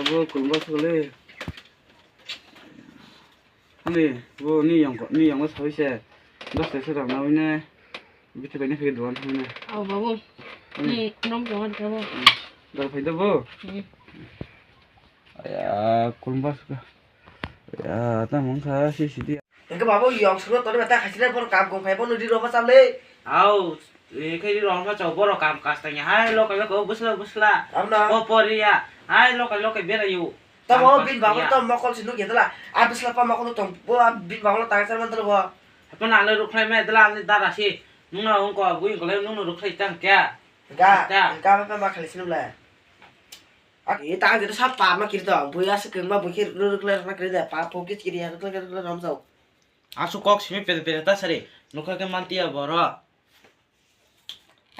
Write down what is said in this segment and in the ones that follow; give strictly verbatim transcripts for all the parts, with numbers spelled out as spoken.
Bo kulba sole. Ani, bo ni yong ko, ni yong sawi se. Dos se rang na wine. Biti bai ni phege duan thang na. Aw, babu. Ani. Ni nom jong ka bo. Dal phai da bo. Hmm. Aya, kulba suka. Ya, ta mong kha si si dia. Engke babu yong suro toni bata khasile bor kam kong phai bo nudi roba cham le. Au, engke ri roba cham bor kam kas tanya hai lo kai ko busla busla. Amna. O poriya. Hai lo kai lo kai bera yu. Tamo bin bagol to mokol si nukya dala. A bisla pa mokol tong bo bin bagol tang sar man dala bo. Hapan ale rukhlai me dala ale dara si. Nungna ungko bui ko le nungna rukhlai tang kya. Ga, ga ma pa ma khali sinum le. Ak e ta jero sa pa ma kiri to. Bui asa keng ma bui kiri rukhlai rukhlai kiri da. Pa po kiri ya rukhlai rukhlai ram jao. Asu kok simi pede pede ta sari. Nukha ke mantia boro.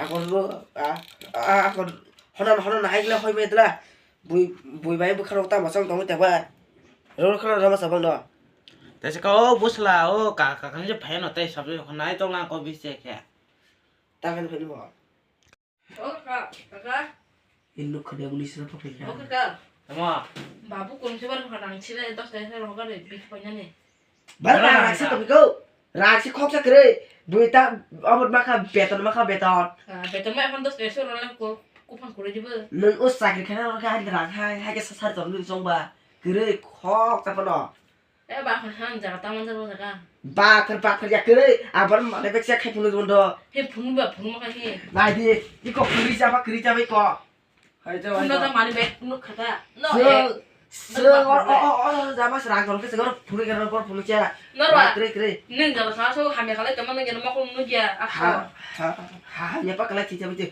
Akon ro, a, a, akon honan, honan hai gila hoi me dala. Bui, bui bai bukha rok ta masang tong te ba. Ro khana rama sabang do. Te se ka o busla o ka, ka, ka ni je phai no tai sabje khon nai tong lang ko bis che khe. Ta khan phai bo. O ka, kaka. Inuk khade uli sira pokri kha. O kaka. Tamo. Babu kon se bar khana ang chile dos dai sa ro ga de bik phai nani. Bara rang raksa tongwi ko. Rang si khoksa kwrwi. Bui ta abot makha beton makha beton. Ah, beton ma ekhon dos ekso rang ko kuphang kwrwi dibo. Nwng o chakri khana rang hai rang hai hai ke sasar tong nwng chongba. Kwrwi khoksa phano. E ba khon han jaga ta man jaga jaga. Ba khar ba khar ya kwrwi. Abar mane bek se khai phunu jondo. He phunu ba phunu ma khai he. Nai di. Iko kwrwi jaba kwrwi jaba iko. Hai, jawai, Uno jawai. Ta mani bag nuk khata. No, Sir, eh. Sir, Nuk or, khata. Or, or, or, jama serang tong ke, sir, phunuk ke, or, phunuk cha. No, Ba, ra. Kre, kre. Neng jala sa so hamya khalai tama neng jala mokol nuk ya. Ha, ha, ha, ha, ya pa kalai chicha bitu.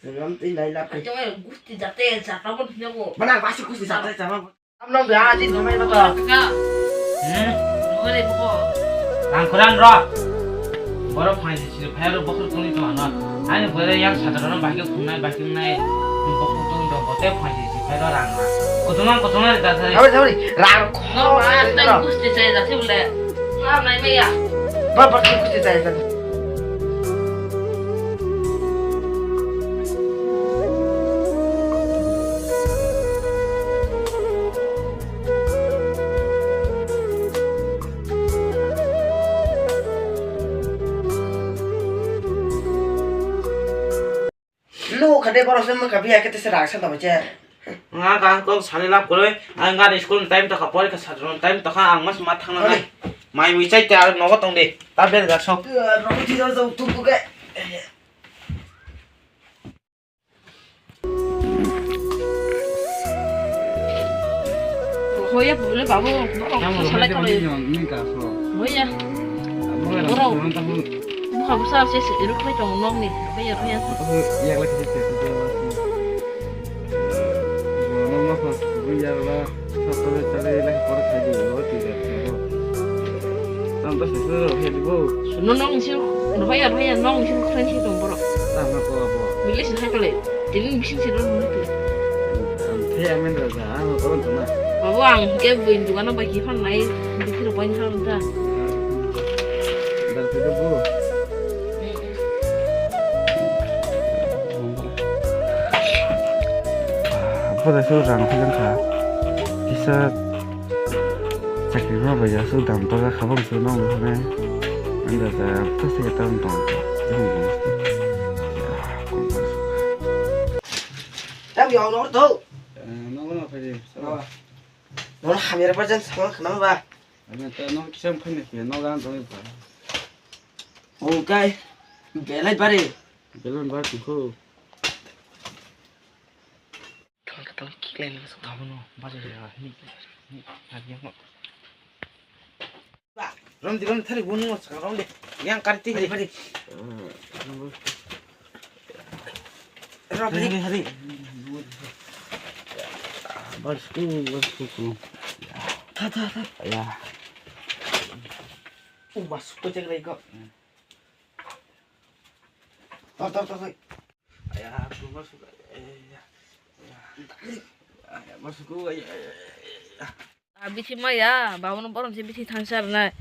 Ngam ti nai lap. Ajo, eh, gusti jate, jata bon hina ko. Mana pasi gusti jate, jama. Am nang ya, di nomai bata. Kaka. Hmm? Nogore boko. Rang kuran ro. Borok phai si phai ro bokhor tongni tong ano. Ani bore yang sadar no bahai khungnai bahai khungnai. Bokhor tongni tong bote phai si phai ro rang na. Kotoma kotoma ri dasari. Sabri sabri rang. No, ma, nang gusti chai dasi bole. Ma, nai maya. Ba ba gusti chai dasi. Lu khade borok se mukha biya kete se rang sa tabo che. Nga ka kok sani lab koroi, ang gari school time to kha, porikha satro time to kha, ang mas ma thang na. Oi. Mai mi chai ta nogo tong de. Ta ber ga sok. Rong ti rong tu ke. Hoya bole babu, boro salai kawai. Hoya. Boro. Buha busa se se iru kawai tong nong ni. Hoya, hoya. Yak lagi se se. Yak lagi. Tang ta sese rok he dibo. Suno nong sir, rohaya, rohaya, nong sir kren si tong borok. Tang na ko abo. Bili si hai kale, tini bising sir rok nong tu. Ang the amen rok da, ang koron tona. Abo ang ke buin dukan bai ki fan nai, bisi rok bai fan ta. Dar ke bu. Abo da su rang philang kha. Kisa Chakri ma bai ya, su dam to ga khabang su nong ne. Anda da ta se ta tong. Tam yo nor do. Nong nong phai. Nor hamira pa jan sama khna ba. Ani ta nong kisam phai ne ke nong gan to ba. O kai. Belai bare. Belai ba ko. Thal ka thal kiklai nang sa thamono baja ya ni ni ya mo. Ba, rom di rom thari bun mo sa rom de. Yang kar ti hari hari. Rom hari hari. Bas ku bas ku ku. Tha tha tha. Ya. U bas ku cek lagi kok. Tor tor tor. Aya, aku masuk. Aya, aya. Aya, masuk gua, aya, aya, aya. Ah, bithi maya, babono borom se bithi thangsa rwnai.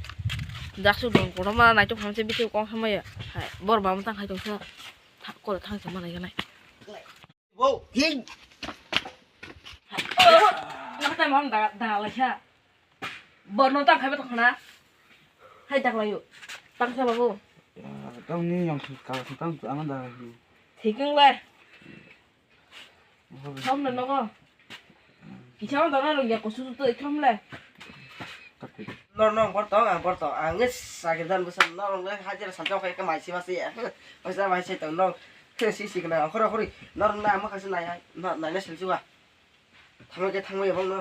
Jaksu dong, kotorma naitok hamse bithi kong hamaya. Hai, bor babo tang hai tongsa. Tha-, kore thangsa manai ganai. Bo, hing. Mam da, da laisa. Bono ta khaiba tongkhana. Hai dak layo. Tang sa babu. Ya, tang ni yang su ka su tang tu ama da layo. Thik wng le. Thom le nogo. Kisa wng dana rung ya kusu tu thom le. Nor nong bor tong ang bor tong ang nges sagi dan busa nor nong le hajira sanjok khai ka mai si masi ya. Paisa mai si tong nong. Si si kena khoro khori nor na ama kasi nai nai na sil juwa. Thangma khe thangma yabang no.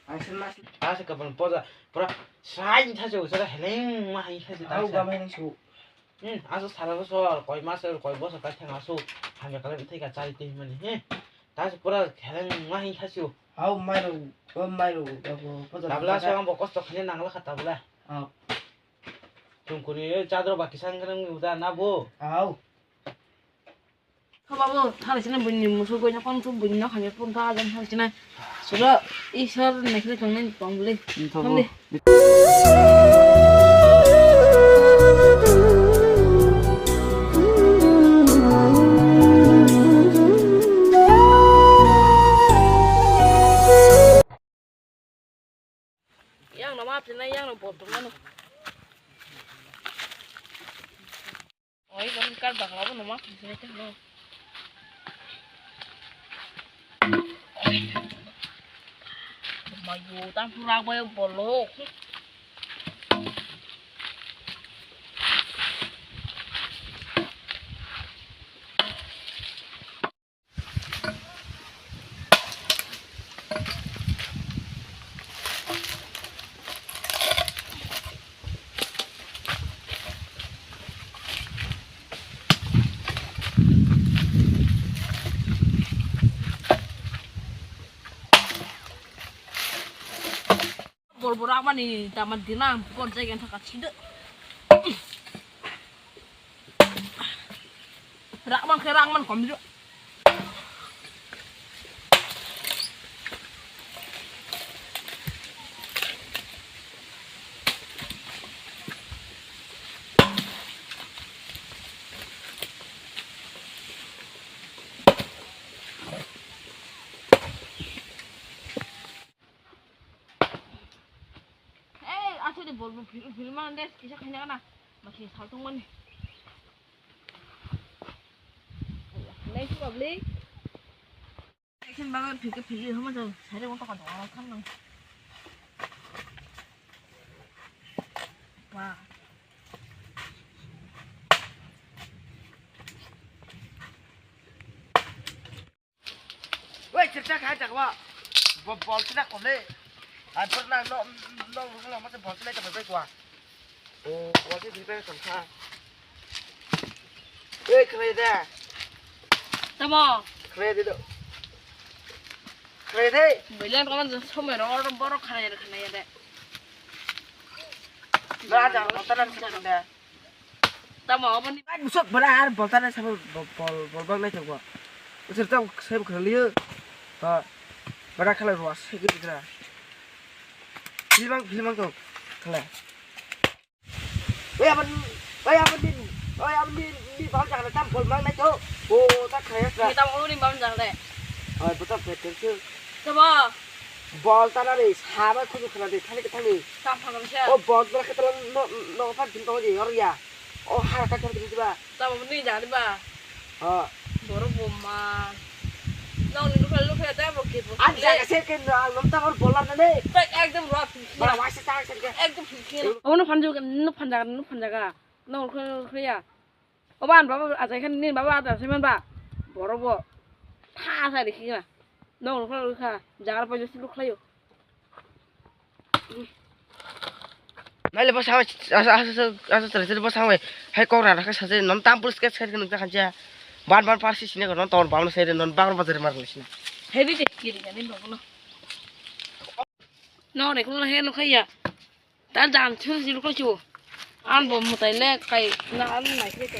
Ang sir mas. Asa kabang poja pura sain thajo sara heleng ma hai thajo. Au thajo. Gamai nang su. Hmm, asa sara bosor koi mas koi bosor ta thang asu. Hamya kala thai ka chari te mani he. Ta se pura heleng ma hai thajo. Au mai ro, o mai ro, o poja. Tabla so ang bo kosto khane nangla kha tabla. Au. Tungkuni chadro ba kisang kanang uda na bo. Au. Kha babu, thari sini bunyi musu goi nyakon tu bunyi nyakon nyakon ta ajan thari sini. Sura isor nekri tong nen tong beli. Tong beli. Yang nama apa sih yang nama botol mana? Oi, bang kar bang labo nama apa sih itu no? Mayu tam pura gue bolok. Bor bor amani tama dinang pon jai gan thaka chide. Rak man khe rak man kom jo. Ei, aswk de bol bo phil, phil man de, kisa khaina kana. Masi sal tong mani. Nei si babli. Action baba phil ke phil homa jo, sare mo taka dong, kham nang. Wah. Wei, chircha khai chakwa. Bo-, bol china kole. Ai, por na, no, no, no, no, masa bol china chakwa bai kwa. O, bol china chakwa kha. Wei, khlai da. Tamo. Khlai de do. Khlai de. Belen kaman somai ro, ro, boro khlai, khlai de. Na, ja, otaran chakwa da. Tamo aboni. Ai, musuk bera ar bolta nai sabo bol, bol, bol bang nai chakwa. Usir tamo sai bwkhra liyo. Ha. Bera khala rwa sai gidi gra. Filmang, filmang to khala. Oi, abon, oi, abon din, oi, abon din, di bang jaga tam bol bang nai to. O, ta khaya sa. Ni tam aboni bang jaga de. Oi, bota petel su. Tamo. Bol tana re, sabai khuju khana de, thani ke thani. Tam phang se. O bol tana ke tala no, no phan din to de, yor ya. O ha ka thar din ba. Tamo ni jani ba. Ha. Boro bomma. Nong ni lukha lukha da bo ke bo. An jaga se ke no, ang nom ta bol bol na de. Tak ekdom ro. Bora wai se ta se ke. Ekdom phikir. Ono phan ju, no phan jaga, no phan jaga. Nong lukha lukha ya. Oban baba ajai khan ni baba ada se man ba. Boro bo. Tha sa de khina. Nong lukha lukha. Jaga pa ju lukha yo. Naile bwsa asa, asa, asa, asa, asa, bwsa bai. Hai kok rana khe saje non tam pur sketch khe nung ta khancha. Ban ban parsi sine ko non tor bang se non bang bazar mar sine. Heavy de kiri ga din bang no. No re ko he no khaya. Ta jam chu ji ko chu. An bo mutai le kai na an nai khe ko.